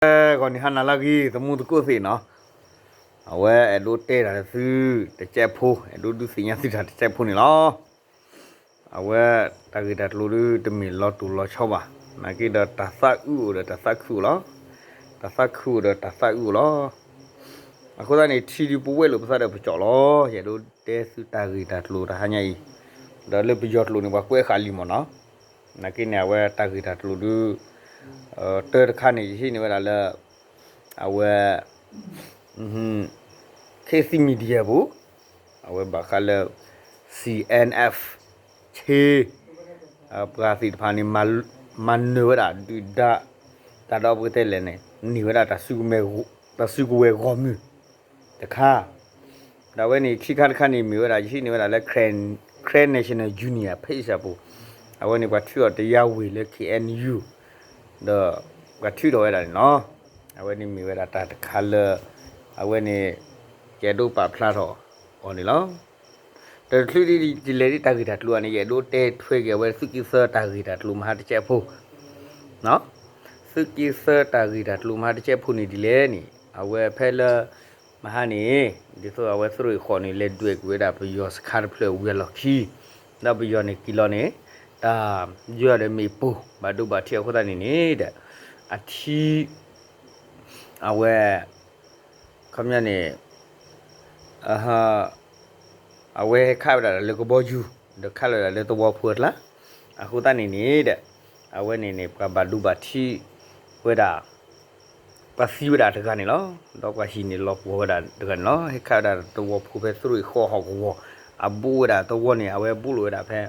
ဂီၤနံၤဟါနၤလၢအဂ့ၤ သမူသကိးသ့ၣ်နီၤ, အဝဲအဲၣ်ဒိးတဲတၢ်လၢသုတစဲးဖိ, အဲၣ်ဒိးဒုးသ့ၣ်ညါသုတၢ်တစဲးဖိန့ၣ်လီၤ. အဝဲတၢ်ဂ့ၢ်တၢ်ကျိၤဒုးတမ့ၢ်လီၤတိၢ်လီၤဆီဘၣ်, နာ်က့ဒီးတၢ်သးအုးအိၣ်ဒီးတၢ်သးခုအိၣ်လီၤ. တၢ်သးခုအိၣ်ဒီးတၢ်သးအုးအိၣ်လီၤ. အဃိသတးန့ၣ် ထံဒုးပဝဲလိာ်ပသးဒီးပကၠီၣ်လီၤ. ယအဲၣ်ဒိးတဲသုတၢ်ဂ့ၢ်တၢ်ကျိၤတဟါညါအံၤ, ဒီးလၢပယီၤကျိာ်န့ၣ် ပှၤကွဲးဃာ်လံမ့ၢ်နီၤ. နာ်က့န့ၣ် အဝဲတၢ်ဂ့ၢ်တၢ်ကျိၤဒုး တၢတခါန့ၣ် ယဟံးန့ၢ်ဝဲဒၣ်လၢ အဝဲ Khit Thit Media ပူၤ, အဝဲဘၣ်ဃးလၢ C N F ဆ့ ပှၤသ့ၣ်တဖၣ်န့ၣ် မၤနၢၤဝဲဒၣ်ဒုၣ်ဒါ တၢ်ဒီးပကတဲလဲၣ်န့ၣ် န့ၢ်ဝဲဒၣ် တၢ်စုကဝဲၤဂီၢ်မုၢ်တခါ, ဒီးအဝဲန့ၣ်ခံခါတခါန့ၣ် မ့ၢ်ဝဲဒၣ် ယဟံးန့ၢ်ဝဲဒၣ်လၢ Karen National Union အ page အပူၤ, အဝဲန့ၣ်ပှၤထုးထီၣ်တရားဝင်လၢ K N U ဒီးပှၤထုးထီၣ်ဝဲဒၣ်န့ၣ်လီၤ. အဝဲန့ၣ်မ့ၢ်ဝဲဒၣ်တၢ်တခါလၢ အဝဲန့ၣ် ယအဲၣ်ဒိးပာ်ဖျါထီၣ်အီၤန့ၣ်လီၤ. တချုးဒ်လဲၣ်ဒ်တၢ်ဂ့ၢ်တၢ်ကျိၤအံၤန့ၣ် ယအဲၣ်ဒိးတဲထွဲက့ၤအဝဲသုးက့သၢတၢ်ဂ့ၢ်တၢ်ကျိၤမဟါတစဲးဖိ သုးက့သၢတၢ်ဂ့ၢ်တၢ်ကျိၤမဟါတစဲးဖိန့ၣ်ဒ်လဲၣ်န့ၣ် အဝဲဖဲလၢ မဟါန့ၣ် ဒ်သိးအဝဲသုးရ့ၣ်ဃီးန့ၣ် လဲၤဒွဲၣ်ကွံာ်ဝဲဒၣ်ပယီၤစခါတဖျၢၣ်ဝံၤအလီၢ်ခံ, ဒီးပယီၤန့ၣ်က့ၤလီၤန့ၣ် တၢ်ယွၤဒီးမ့ၣ်ပိၢ် ဘၣ်ဒိဘၣ်ထံးအဃိသတးန့ၣ်န့ၣ်ဒီး အထံ အဝဲ ခီပညီန့ၣ် အဝဲခးဝဲဒၣ်လၢကဘီယူၤ ဒီးခးလီၤဝဲဒၣ်လၢသဝီဖိအကျါ, အဃိသတးန့ၣ်န့ၣ်ဒီး အဝဲန့ၣ်န့ၣ် ပှၤဘၣ်ဒိဘၣ်ထံးဝဲဒၣ် ပှၤသံဝဲဒၣ်တဂၤန့ၣ်လီၤ. ဒီးပှၤဟံးန့ၢ်လီၤပှီၢ်ဝဲဒၣ်တဂၤန့ၣ်လီၤ. ဟဲခးဝဲဒၣ်သဝီဖိဖဲသုးရ့ၣ်ဃီးဟီၣ်ကဝီၤ အဘူးဝဲဒၣ်သဝီန့ၣ် အဝဲဘူးလိာ်ဝဲဒၣ်ဖဲ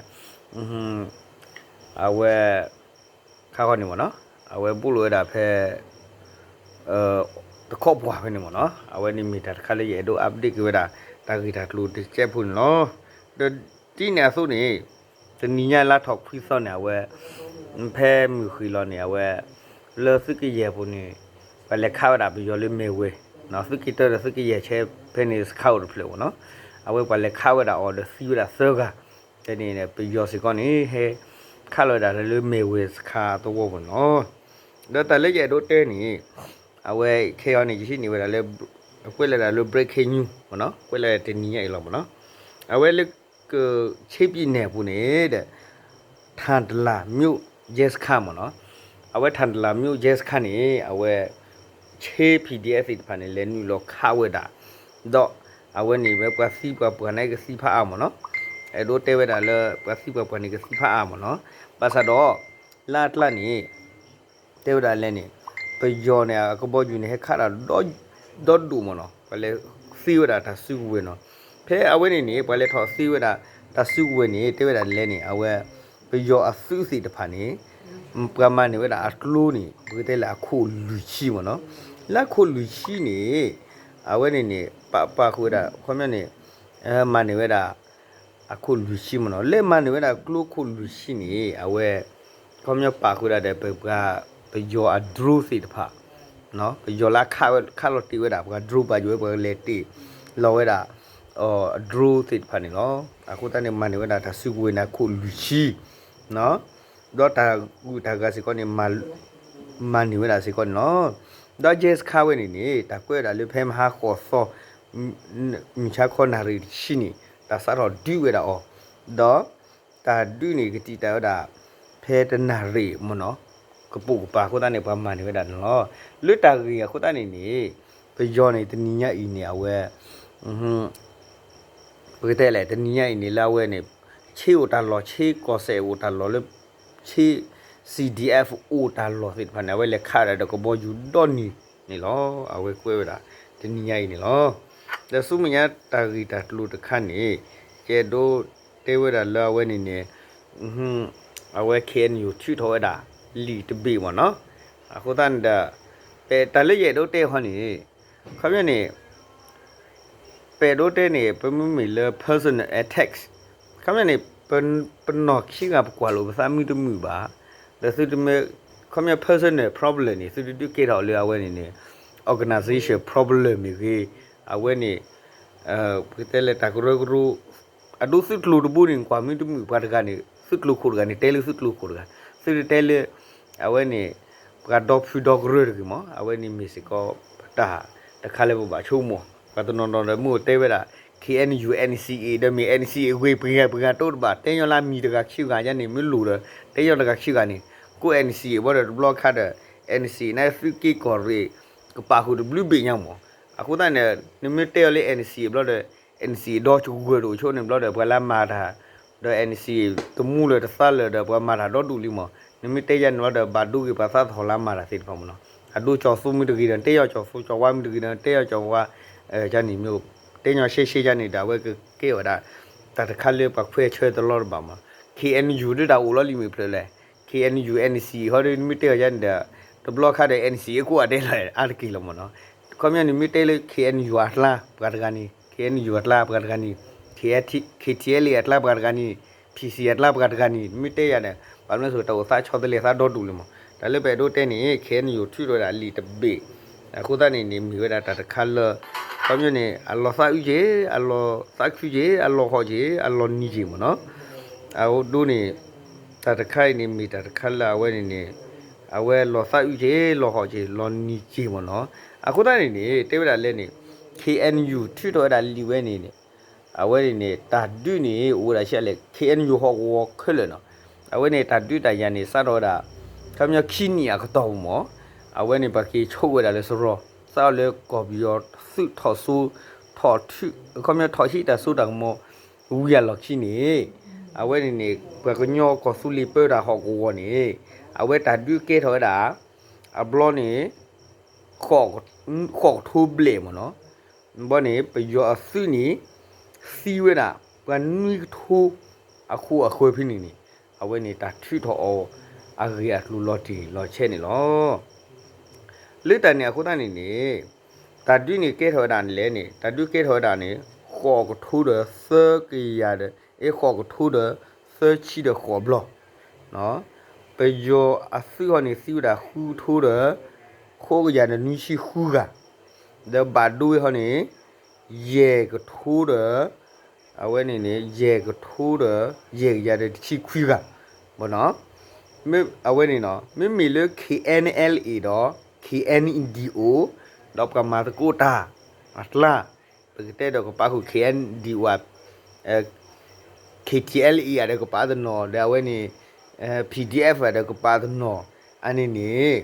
အဝဲ ခါဃီန့ၣ်မ့ၢ်နီၤ, အဝဲဘူးလိာ်ဝဲဒၣ်ဖဲ တခီပှၤဖဲန့ၣ်မ့ၢ်နီၤ, အဝဲန့ၣ်မ့ၢ်တၢ်တခါလၢယအဲၣ်ဒိး update က့ၤဝဲဒၣ် တၢ်ဂ့ၢ်တၢ်ကျိၤတစဲးဖိန့ၣ်လီၤ. ဒီးဒ်န့ၣ်အသိးန့ၣ် တနံၤညါလါထီၣ်ခွံသီန့ၣ် အဝဲ ဖဲမုၢ်ဃ့ၢ်လီၤန့ၣ် အဝဲ လၢသုးကယဲၢ်ပူၤန့ၣ် ပှၤလဲၤခးဝဲဒၣ်ပယီၤလၢမဲၢ်ဝဲၤ, သုးက့တၢဒီးသုးကယဲၢ်ဆဲးဖဲန့ၣ် စခါအိၣ်တဖျၢၣ်မ့ၢ်နီၤ, အဝဲပှၤလဲၤခးဝဲဒၣ်အီၤဒီးသံဝဲဒၣ်သၢဂၤ, ဖဲန့ၣ် ပယီၤစ့ၢ်ကီးန့ၣ် ဟဲခးလီၤဝဲဒၣ်လၢမဲၢ်ဝဲၤစခါသဝီပူၤန့ၣ်လီၤ. ဒီးတၢ်လၢယအဲၣ်ဒိးတဲန့ၣ် အဝဲခဲအံၤန့ၣ် ယဟံးန့ၢ်ဝဲဒၣ်လၢ ကွဲးလၢဒၣ်လၢ breaking news မ့ၢ်နီၤ, ကွဲးလၢတနံၤညါအံၤလီၤမ့ၢ်နီၤ, အဝဲလၢ က ဆ့ပံနဲၣ်ပူၤန့ၣ်ဒီး ထၣ်တလၣ်မျိး ရဲစခန်း မ့ၢ်နီၤ, အဝဲထၣ်တလၣ်မျိး ရဲစခန်း န့ၣ် အဝဲ ဆ့ P D F သ့ၣ်တဖၣ်န့ၣ် လဲၤနုာ်လီၤခးဝဲဒၣ်, ဒီးအဝဲန့ၣ်ဝဲပှၤသံပှၤပှၢ်န့ၣ်ကသံဖးအါမ့ၢ်နီၤ, အဲၣ်ဒိးတဲဝဲဒၣ်လၢပှၤသံပှၤပှၢ်န့ၣ်ကသံဖးအါမ့ၢ်နီၤ, ဘၣ်ဆၣ်ဒီး လၢအကျါန့ၣ် တဲဝဲဒၣ်လဲၣ်န့ၣ် ပယီၤန့ၣ် အကဘီယူၤန့ၣ် ဟဲခးဒၣ် ဒီဒိၣ်မ့ၢ်နီၤ, ပှၤလဲၤသ့ဝဲဒၣ်တၢ်စုကဝဲၤနီၤ, ဖဲအဝဲန့ၣ်န့ၣ် ပှၤလဲၤထီၣ်သ့ဝဲဒၣ်တၢ်စုကဝဲၤန့ၣ် တဲဝဲဒၣ်လဲၣ်န့ၣ် အဝဲ ပယီၤအသုးသ့ၣ်တဖၣ်န့ၣ် ပှၤမၤန့ၢ်ဝဲဒၣ်အကျိန့ၣ် ပကတဲလၢအခိၣ်လွံၢ်ဆံမ့ၢ်နီၤ, လၢအခိၣ်လွံၢ်ဆံန့ၣ် အဝဲန့ၣ်န့ၣ် ပပာ်ဃုာ်ဝဲဒၣ် ခီပညီန့ၣ် မၤန့ၢ်ဝဲဒၣ် အခိၣ်လွံၢ်ဆံမ့ၢ်နီၤ, လၢမၤန့ၢ်ဝဲဒၣ်ကျိခိၣ်လွံၢ်ဆံန့ၣ် အဝဲ ခီပညီပာ်ဃုာ်ဒၣ်ဒီးပပှၤ ပယီၤအ drone သ့ၣ်တဖၣ်, ပယီၤလၢခးလီၤတ့ၢ်ဝဲဒၣ်ပှၤ drone ပာ်ယိၤဝဲပှၤလဲၤတ့ၢ်လီၤဝဲဒၣ် drone သ့ၣ်တဖၣ်န့ၣ်လီၤ. အဃိသတးန့ၣ် မၤန့ၢ်ဝဲဒၣ်တၢ်စုကဝဲၤန့ၣ်အခိၣ်လွံၢ်ဆံ ဒီးတၢ်ဂုာ်တၢ်ဂၤစ့ၢ်ကီးန့ၣ် မၤန့ၢ်ဝဲဒၣ်စ့ၢ်ကီးန့ၣ်လီၤ. ဒီး ရဲစခန်း ဝဲန့ၣ်န့ၣ် တၢ်ကွဲးဝဲဒၣ်လၢဖဲမဟါဃိးသီ မုၢ်ဆါခီနၣ်ရံၣ်တဆံန့ၣ် တၢ်စးထီၣ်ဒုးဝဲဒၣ်အီၤ, ဒီးတၢ်ဒုးန့ၣ်ကတံာ်တာ်ဝဲဒၣ် ဖဲတနၣ်ရံၣ်မ့ၢ်နီၤ ကပိာ်ကပၤအဃိသတးန့ၣ် ပှၤမၤန့ၢ်ဝဲဒၣ်န့ၣ်လီၤ. လၢတၢ်ဂ့ၢ်အဃိသတးန့ၣ်န့ၣ် ပယီၤန့ၣ် တနံၤညါအံၤန့ၣ် အဝဲ ပကတဲလဲၣ် တနံၤညါအံၤန့ၣ် လၢအဝဲန့ၣ် ဆ့အိၣ်တၢ်လီၢ် ဆ့ကီၢ်စဲၣ်အိၣ်တၢ်လီၢ်လၢ ဆ့ C D F အိၣ်တၢ်လီၢ်သ့ၣ်တဖၣ်န့ၣ် အဝဲလဲၤခးဝဲဒၣ်ဒီးကဘီယူၤဒီနံၤန့ၣ်လီၤ. အဝဲကွဲးဝဲဒၣ် တနံၤညါအံၤန့ၣ်လီၤ. ဒီးဆူမဲာ်ညါတၢ်ဂ့ၢ်တၢ်ကျိၤတခါန့ၣ် ကဲဒိးတဲဝဲဒၣ်လၢအဝဲန့ၣ်န့ၣ် အဝဲ K N U ထုးထီၣ်ဝဲဒၣ် လံာ်တဘ့ၣ်မ့ၢ်နီၤ. အဃိသတးန့ၣ်ဒီး ပတၢ်လၢယအဲၣ်ဒိးတဲဃီန့ၣ် ခီပညီန့ၣ် ပအဲၣ်ဒိးတဲန့ၣ် ပမ့မ့ၢ်လၢ personal attacks ခီပညီန့ၣ် ပနီၢ်ခံဂၤပကွၢ်လိာ်ပသးမုာ်တမုာ်ဘၣ်. ဒီးသုတမ့ၢ် ခီပညီ personal problem န့ၣ် သုတဒုးကဲထီၣ်လၢအဝဲန့ၣ်န့ၣ် organization problem မ့ၢ်ဂ့ၤ အဝဲန့ၣ် ပကတဲလၢတၢ်ကရၢကရိ အဒိသုးကျိၤတဘိန့ၣ် ကွၢ်မုာ်တမုာ်ပှၤတဂၤန့ၣ် သုးကျိၤခိၣ်တဂၤန့ၣ် တဲလၢသုးကျိၤခိၣ်တဂၤ သုတတဲလၢ အဝဲန့ၣ် ပှၤဒီဖုဒီကရၢၢ်တဂ့ၤမး, အဝဲန့ၣ်မ့ၢ်စ့ၢ်ကီးပတၢ်တခါလၢပဘၣ်ဆိကမိၣ်, ပှၤတနီၤနီၤဒီးမ့ၢ်အိၣ်တဲဝဲဒၣ် K N U N C A ဒီးမ့ၢ် N C A ဝ့ၢ်ပှၤဂၤပှၤဂၤတအိၣ်တဘၣ်, တဲညီလၢအမံၤတဂၤခံဂၤယါန့ၣ် မ့ၢ်လိၣ်ဒီး တဲညီတဂၤခံဂၤန့ၣ်, ကိး N C A ဘီဒီးတဘျီခါဒီး N C A န့ၣ်သုးက့ကီၢ်ရ့ၣ် ကပာ်ဃုာ်တဘျုးဘ့ၣ်ညါမး, အဃိသတးန့ၣ် နမ့ၢ်တဲအီၤလၢ N C A ဘျီဒီး N C A ဒီးကဂၢၢ်တအိၣ်ဆိန့ၣ်ဘျီဒီး ပှၤလၢမၤတၢ် ဒီး N C A တမူလၢၤတသးလၢၤဒီး ပှၤမၤတၢ်ဒီဒူၣ်လံမး, နမ့ၢ်တဲယါန့ၣ်ဘျီဒီး ဘၣ်ဒိဂ့ၤပှၤသးသဟီၣ်လၢမၤတၢ်သ့ၣ်တဖၣ်မးနီၤ, အဒိကၠီၤသူမ့ၢ်တဂ့ၤဒီး တဲယီၤကၠီၤသူ, ကၠီၤဝါမ့ၢ်တဂ့ၤဒီး တဲယီၤကၠီၤဝါ, ယါန့ၣ်မ့ၢ် တဲညီရှဲရှဲယါန့ၣ်ဒီး အဝဲကကဲဝဲဒၣ် တၢ်တခါလၢပှၤခွဲးဆၢတလီတဘၣ်မး, K N U ဒုးတၢ်အိၣ်လီၤလံမ့ၢ်ဖျၢၣ်လဲၣ်, K N U N C A ဟီဒီး နမ့ၢ်တဲအီၤယါန့ၣ်ဒီး တဘျီခါဒီး N C A ကိးဂၤဒဲးလီၤ အါတက့ၢ်လီၤမးနီၤ, ခီပညီန့ၣ်မ့ၢ်တဲလၢ K N U အကျါပှၤတဂၤန့ၣ်, K N U အကျါပှၤတဂၤန့ၣ်, K T L A အကျါပှၤတဂၤန့ၣ်, P C အကျါပှၤတဂၤန့ၣ် နမ့ၢ်တဲယါဒီး ဘၣ်မနုၤအဃိ တၢ်အိၣ်သးဆီတလဲသးဒီဒူၣ်လံမး, တၢ်လၢပအဲၣ်ဒိးတဲန့ၣ် K N U ထုးထီၣ်ဝဲဒၣ်လံာ်တဘ့ၣ်, အဃိသတးန့ၣ်န့ၣ် မ့ၢ်ဝဲဒၣ်တၢ်တခါလၢ ခီပညီန့ၣ် အလီၤသးအုးက့ၤ, အလီၤသးခုက့ၤ, အလီၤဟီၣ်က့ၤ, အလီၤနံၤက့ၤမးနီၤ, အဒိန့ၣ် တၢ်တခါအံၤန့ၣ် မ့ၢ်တၢ်တခါလၢအဝဲန့ၣ်န့ၣ် အဝဲလီၤသးအုးက့ၤ, လီၤဟီၣ်က့ၤ, လီၤနံၤက့ၤမးနီၤ, အဃိသတးန့ၣ်န့ၣ် တဲဝဲဒၣ်လၢန့ၣ် K N U ထုးထီၣ်ဝဲဒၣ်လံာ်ဝဲန့ၣ်န့ၣ် အဝဲန့ၣ်န့ၣ် တၢ်ဒုးန့ၣ် အိၣ်ဝဲဒၣ်ဆံးလဲၣ် K N U ဟီၣ်ကဝီၤခဲလၢာ်နီၤ, အဝဲန့ၣ်တၢ်ဒုးတၢ်ယၤန့ၣ် စးထီၣ်ဝဲဒၣ် ခီပညီခံနံၣ်အကတီၢ်ပူၤမး, အဝဲန့ၣ်ပှၤက့ၤဆိဝဲဒၣ်လၢစရီ, စးထီၣ်လၢကီၢ်ပယီၤသုးထီၣ်စိ, ထီၣ်ထု, ခီပညီထီၣ်ဟံးတၢ်စိတၢ်ကမီၤ ဝံၤအလီၢ်ခံန့ၣ် အဝဲန့ၣ်န့ၣ် ပှၤကညီကီၢ်သူလ့ၤပၢတၢ်ဟီၣ်ကဝီၤန့ၣ် အဝဲတၢ်ဒုးကဲထီၣ်ဝဲဒၣ် အဘျီန့ၣ် ဃိးကထိဘျဲၣ်မးနီၤ, ဘီန့ၣ် ပယီၤအသုးန့ၣ် သံဝဲဒၣ် ပှၤနွံကထိ အဃိအဃၢၤဖဲန့ၣ်န့ၣ် အဝဲန့ၣ်တၢ်ထုးထီၣ်အီၤ အဂ့ၢ်အကျိၤလီၤတံၢ်လီၤဆဲးန့ၣ်လီၤ. လၢတၢ်န့ၣ်အဃိသတးန့ၣ်န့ၣ် တၢ်ဒုးန့ၣ်ကဲထီၣ်ဝဲဒၣ်န့ၣ်လဲၣ်န့ၣ် တၢ်ဒုးကဲထီၣ်ဝဲဒၣ်န့ၣ် ဃိးကထိဒီးသၢကယၤဒီး အ့ၣ်ဃိးကထိဒီးသၢဆံဒီးဃိးဘျီ ပယီၤအသုးဟီန့ၣ် သံဝဲဒၣ်ဃုကထိဒီး ဃိးကယၤဒီးနွံဆံဃုဂၤ, ဒီးဘၣ်ဒိဝဲဟီန့ၣ် ယဲၢ်ကထိဒီး အဝဲန့ၣ်န့ၣ် ယဲၢ်ကထိဒီး ယဲၢ်ကယၤဒီးတဆံခွံဂၤ ဘီနီၤ, အဝဲန့ၣ်နီၤ မ့မ့ၢ်လၢ K N L A ဒီး K N D O ဒီးပှၤမၤသကိးတၢ်အကျါ ပကတဲဒီးကပာ်ဃုာ် K N D O အ K T L A အဒီးကပာ်တနီၤ ဒီးအဝဲန့ၣ် P D F အဒီးကပာ်တနီၤ အန့ၣ်န့ၣ်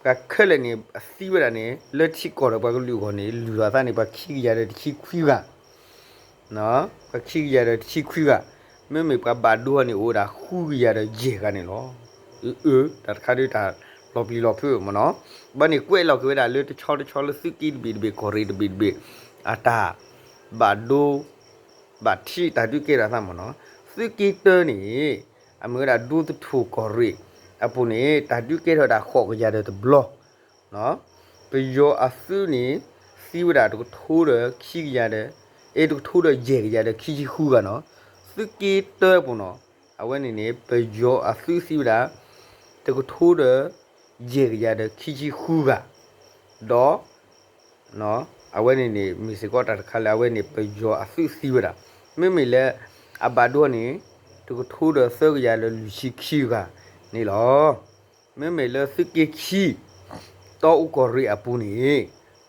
ပှၤခဲလၢာ်န့ၣ် အသံဝဲဒၣ်န့ၣ် လၢထံကီၢ်ဒီးပှၤကလုာ်အဂီၢ်န့ၣ် လုၢ်ထီၣ်သးန့ၣ် ပှၤခံကယၤဒီးတဆံခွံဂၤ ပှၤခံကယၤဒီးတဆံခွံဂၤ, မ့မ့ၢ်ပှၤဘၣ်ဒိဟီန့ၣ် အိၣ်ဝဲဒၣ်ဃုကယၤဒီးယဲၢ်ဂၤန့ၣ်လီၤ. အၢ တၢ်တခါဒုးတၢ်လီၤပျံၤလီၤဖုးမ့ၢ်နီၤ, ဘၣ်န့ၣ်ကွဲးလီၤက့ၤဝဲဒၣ်လၢတဆီတဆီလၢသုးက့တဘ့ၣ်တဘ့ၣ် ကီၢ်ရ့ၣ်တဘ့ၣ်တဘ့ၣ် အတၢ်ဘၣ်ဒိ ဘၣ်ထံးတၢ်ဒုးကဲထီၣ်သးမ့ၢ်နီၤ, သုးက့တၢန့ၣ် အမ့ၢ်ဝဲဒၣ်ဒူသထူၣ်ကီၢ်ရ့ၣ် အပူၤန့ၣ် တၢ်ဒုးကဲထီၣ်ဝဲဒၣ်ဃိးကယၤဒီးတဘျီ ပယီၤအသုးန့ၣ် သံဝဲဒၣ်တကထိဒီးခံကယၤဒီး အ့ တကထိဒီးယဲၢ်ကယၤဒီးခံဆံဃုဂၤနီၤ, သုးက့တၢပူၤနီၤ, အဝဲန့ၣ်န့ၣ် ပယီၤအသုးသံဝဲဒၣ် တကထိဒီး ယဲၢ်ကယၤဒီးခံဆံဃုဂၤ, ဒီး အဝဲန့ၣ်န့ၣ် မ့ၢ်စ့ၢ်ကီးတၢ်တခါလၢအဝဲန့ၣ် ပယီၤအသုးသံဝဲဒၣ်, မ့မ့ၢ်လၢ အဘၣ်ဒိန့ၣ် တကထိဒီးသၢကယၤဒီးလွံၢ်ဆံခံဂၤန့ၣ်လီၤ. မ့မ့ၢ်လၢသုးက့ခံ တီအူကီၢ်ရ့ၣ်အပူၤန့ၣ်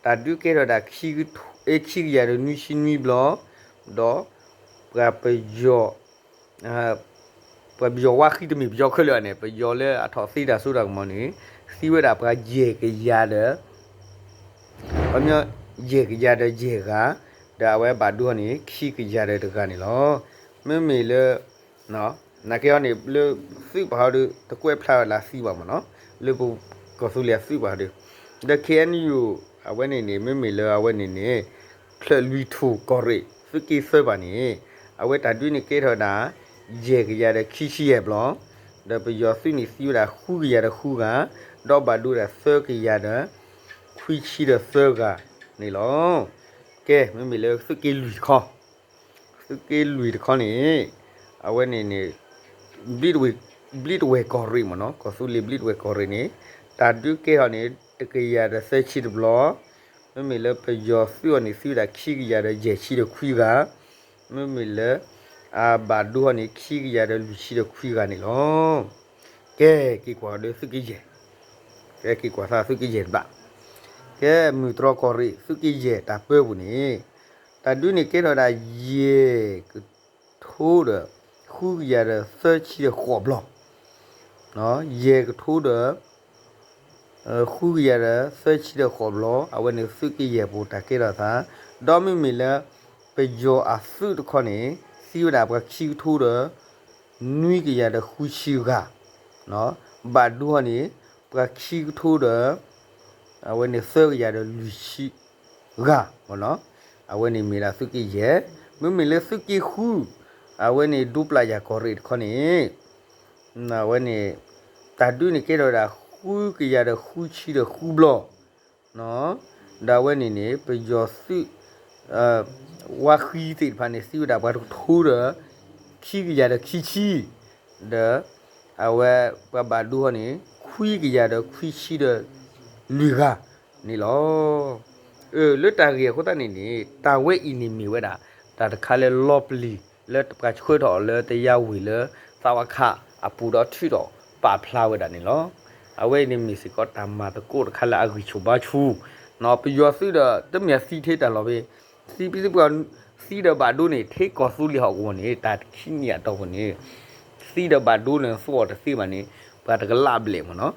တၢ်ဒုးကဲထီၣ်ဒၣ် ခံကယၤဒီးနွံဆံနွံဘျီ, ဒီး ပှၤပယီၤ ပှၤပယီၤဝါဃံတမ့ၢ်ပယီၤခဲလၢာ်န့ၣ် ပယီၤလၢအထီၣ်သ့တၢ်စိတၢ်ကမီၤန့ၣ် သံဝဲဒၣ်ပှၤယဲၢ်ကယၤဒီး ခီပညီ ယဲၢ်ကယၤဒီးယဲၢ်ဂၤ, ဒီးအဝဲဘၣ်ဒိန့ၣ် ခံကယၤဒီးတဂၤန့ၣ်လီၤ. မ့မ့ၢ်လၢ နာ်က့ဟီန့ၣ် လၢသုးပှၤဟီဒီး တကွဲးဖျါဝဲလၢသံဘၣ်မ့ၢ်နီၤ, လၢပကီၢ်သူလ့ၤအသုးပှၤဟီဒီး ဒီး K N U အဝဲန့ၣ်န့ၣ် မ့မ့ၢ်လၢအဝဲန့ၣ်န့ၣ် ချၢၣ်လွံၢ်ထူၣ်ကီၢ်ရ့ၣ် သုးက့သၢပၤန့ၣ် အဝဲတၢ်ဒုးန့ၣ်ကဲထီၣ်ဝဲဒၣ် ယဲၢ်ကယၤဒီးခံဆံယဲၢ်ဘျီ, ဒီးပယီၤသုးန့ၣ်သံဝဲဒၣ်ဃုကယၤဒီးဃုဂၤ, ဒီးဘၣ်ဒိဝဲဒၣ်သၢကယၤဒီး ခွံဆံဒီးသၢဂၤန့ၣ်လီၤ. ကဲ မ့မ့ၢ်လၢသုးက့လွံၢ်တခီ သုးက့လွံၢ်တခီန့ၣ် အဝဲန့ၣ်န့ၣ် ဘျံးတဝဲၢ်ကီၢ်ရ့ၣ်မ့ၢ်နီၤ, ကီၢ်သူလ့ၤဘျံးတဝဲၢ်ကီၢ်ရ့ၣ်န့ၣ် တၢ်ဒုးကဲထီၣ်န့ၣ် တကယၤဒီးသၢဆံတဘျီ, မ့မ့ၢ်လၢပယီၤသုးအီၤန့ၣ် သံဝဲဒၣ်ခံကယၤဒီးယဲၢ်ဆံဒီးခွံဂၤ, မ့မ့ၢ်လၢ အဘၣ်ဒိအီၤန့ၣ် ခံကယၤဒီးလွံၢ်ဆံဒီးခွံဂၤန့ၣ်လီၤ. ကဲ က့ၤကွၢ်ဒီးသုးက့ယဲၢ် ကဲက့ၤကွၢ်သးသုးကယဲၢ်တဘျီ, ကဲမုၢ်တြီၢ်ကီၢ်ရ့ၣ် သုးကယဲၢ်တၢ်ပၢပူၤန့ၣ်, တၢ်ဒုးန့ၣ်ကဲထီၣ်ဝဲဒၣ် ယဲၢ်ကထိဒီး ဃုကယၤဒီးသၢဆံဒီးဃိးဘျီ, ယဲၢ်ကထိဒီး ဃုကယၤဒီးသၢဆံဒီးဃိးဘျီ အဝဲန့ၣ်သုးကယဲၢ်ပူၤတၢ်ကဲထီၣ်သး, ဒီးမ့မ့ၢ်လၢ ပယီၤအသုးတခီန့ၣ် သံဝဲဒၣ်ပှၤခံကထိဒီး နွံကယၤဒီးဃုဆံဂၤ, ဘၣ်ဒိဟီန့ၣ် ပှၤခံကထိဒီး အဝဲန့ၣ်သၢကယၤဒီးလွံၢ်ဆံဂၤမ့ၢ်နီၤ, အဝဲန့ၣ်မ့ၢ်ဒၣ်သုးကယဲၢ်, မ့မ့ၢ်လၢသုးက့ဃု အဝဲန့ၣ်ဒူပျၢ်ယၤကီၢ်ရ့ၣ်တခီန့ၣ် အဝဲန့ၣ် တၢ်ဒုးန့ၣ်ကဲထီၣ်ဝဲဒၣ် ဃုကယၤဒီးဃုဆံဒီးဃုဘျီ, ဒီးအဝဲန့ၣ်န့ၣ် ပယီၤသုး ဝါဃံသ့ၣ်တဖၣ်န့ၣ် သံဝဲဒၣ်ပှၤတကထိဒီး ခံကယၤဒီးခံဆံ, ဒီး အဝဲပှၤဘၣ်ဒိဟီန့ၣ် ခွံကယၤဒီးခွံဆံဒီးလွံၢ်ဂၤန့ၣ်လီၤ. လၢတၢ်ဂ့ၢ်အဃိသတးန့ၣ်န့ၣ် တၢ်ဝဲအံၤန့ၣ်မ့ၢ်ဝဲဒၣ် တၢ်တခါလၢလီပျံၤ လၢပှၤဆှၢထီၣ်အီၤလၢတယါဝ့ၤလၢ သးဝါခးအပူၤဒီးထုးထီၣ်ပာ်ဖျါဝဲဒၣ်န့ၣ်လီၤ. အဝဲအံၤန့ၣ်မ့ၢ်စ့ၢ်ကီးတၢ်မၤသကိးတခါလၢအဂံၢ်ဆူၣ်ဘါဆူၣ်, ပယီၤသုးဒီးတမ့ၢ်သံထဲတၢ်လီၤဘၣ်, သံပသံပှၤသံဒီးဘၣ်ဒိန့ၣ် ထဲကီၢ်သူလ့ၤဟီၣ်ကဝီၤန့ၣ် တၢ်တခံနံၣ်အတီၢ်ပူၤန့ၣ် သံဒီးဘၣ်ဒိန့ၣ် သူအီၤတသ့ဘၣ်န့ၣ် ပှၤတကလးဘျဲၣ်မ့ၢ်နီၤ.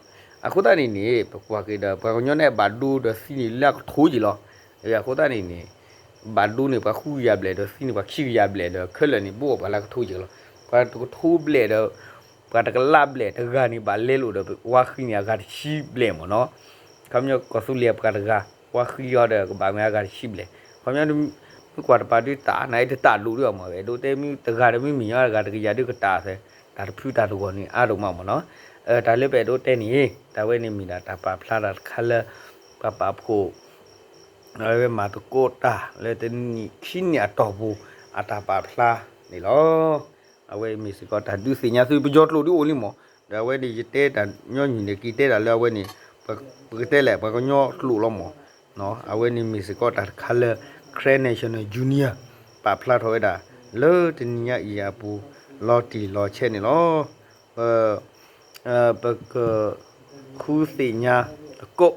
အဃိသတးန့ၣ်န့ၣ် ပကွၢ်က့ၤဒီး ပှၤကညီန့ၣ်ဘၣ်ဒိဒီးသံန့ၣ်လၢအကထိယ့ၣ်လီၤ. အဃိသတးန့ၣ်န့ၣ် ဘၣ်ဒိန့ၣ် ပှၤဃုကယၤဘျဲၣ်ဒီးသံန့ၣ် ပှၤခံကယၤဘျဲၣ်ဒီး ခဲလၢာ်န့ၣ် ဘိးအီၣ်ပှၤလၢအကထိယ့ၣ်လီၤ. ပှၤတကထိဘျဲၣ်ဒီး ပှၤတကလးဘျဲၣ်တဂၤန့ၣ် ဘၣ်လဲလိာ်ဒီး ဝါဃံန့ၣ် အဂၤတဆံဘျဲၣ်မ့ၢ်နီၤ. ခီပညီကီၢ်သူလ့ၤပှၤတဂၤ ဝါဃံအီၤဒီး ကဘၣ်မ့ၢ်အဂၤတဆံဘျဲၣ်. ခီပညီ မ့ၢ်ကွၢ်တပၤဒုးတၢ် နအံၤတတၢ်ဒိၣ်ဒုးအီၤမ့ၢ်ဝဲ အဲၣ်ဒိးတဲမ့ၢ်တဂၤဒီးမ့ၢ်မ့ၢ်ညီတဂၤတကယၤဒုးကတၢ်သဲ တၢ်တဖုတၢ်တဂီၢ်န့ၣ် အါဒိၣ်မးမ့ၢ်နီၤ. တၢ်လၢပအဲၣ်ဒိးတဲန့ၣ် တၢ်ဝဲန့ၣ်မ့ၢ်ဒၣ်တၢ်ပာ်ဖျါတၢ်တခါလၢ ပှၤပာ်ဖှိၣ် အဝဲမၤသကိးတၢ်လၢတနံၣ်ခံနံၣ်အတီၢ်ပူၤ အတၢ်ပာ်ဖျါန့ၣ်လီၤ. အဝဲမ့ၢ်စ့ၢ်ကီးတၢ်ဒုးသ့ၣ်ညါသုပယီၤကျိာ်ဒုးအိၣ်လံမ့ၢ်, ဒီးအဝဲန့ၣ်ယတဲတၢ်ညီနုၢ်န့ၣ် က့ၤတဲတၢ်လၢအဝဲန့ၣ် ပကတဲလဲၣ် ပှၤကညီကျိာ်လီၤမ့ၢ်. အဝဲန့ၣ်မ့ၢ်စ့ၢ်ကီးတၢ်တခါလၢ Karen National Union ပာ်ဖျါထီၣ်ဝဲဒၣ် လၢတနံၤညါအံၤအပူၤ လီၤတံၢ်လီၤဆဲးန့ၣ်လီၤ. ပ ပကဃုသ့ၣ်ညါသကိး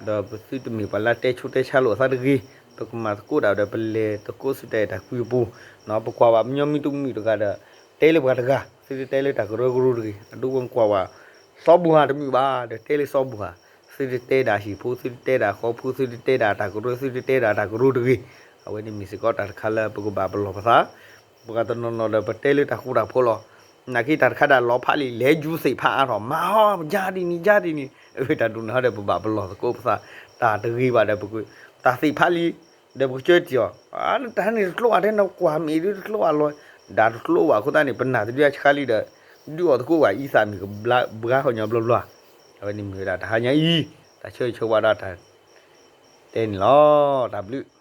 ဒီးပသုတမ့ၢ်ပှၤလၢတဲဆူးတဲဆါလိာ်အသးတဂ့ၤ, ပကမၤသကိးတၢ်ဒီး ပလဲၤသကိးဆူတၢ်အဲၣ်တၢ်ကွံအပူၤ, ပကွၢ်ဘၣ်ပညီမ့ၢ်တမုာ်တဂၤဒီး တဲလၢပှၤတဂၤ သုတတဲလၢတၢ်ကရၢကရိတဂ့ၤ, အဒိပကွၢ်ဘၣ် စီၤဘူၣ်ဟၣ်တမုာ်ဘၣ်ဒီး တဲလၢစီၤဘူၣ်ဟၣ်, သုတတဲဒၣ်ဟံၣ်ဖိ သုတတဲဒၣ်ဃီဖိ သုတတဲဒၣ်တၢ်ကရၢ သုတတဲဒၣ်တၢ်ကရၢတဂ့ၤ. အဝဲန့ၣ်မ့ၢ်စ့ၢ်ကီးတၢ်တခါလၢပကဘၣ်ပလီၢ်ပသး ပှၤတနီၤနီၤဒီး ပတဲလၢတၢ်ဃူတၢ်ဖိးလီၤ. နာ်က့တၢ်တခါဒၣ်လီၤဖးလံ လဲၤယူၤသ့ၣ်ဖးအါထီၣ် မၤအီၤ ယါဒ်န့ၣ် ယါဒ်န့ၣ်, အဝဲတၢ်ဒိၣ်န့ၣ်ဟီဒီး ပဘၣ်ပလီၢ်သကိးပသး တၢ်တဂ့ၤဘၣ်ဒီး ပတၢ်သ့ၣ်ဖးလံ ဒီးပကစၢတံၢ်အီၤ, တၢ်န့ၣ်တကျိဘၣ် တဲနကွၢ်မ့ၢ်ဒ်တကျိဘၣ်လီၤ, ဒၣ်တကျိဘၣ်အဃိသတးန့ၣ် ပနာ်တဒုအဆှါလံဒီး ဒုးအီၣ်သကိးဘၣ်အံသးမ့ၢ်ကဘှါဃီညီဘျီဘျီ. အဝဲန့ၣ်မ့ၢ်ဝဲဒၣ်တဟါညါအံၤ တၢ်ဆၢဂ့ၤဆၢဝါဒီးတၢ်တဲန့ၣ်လီၤ. တၢ်ဘျုး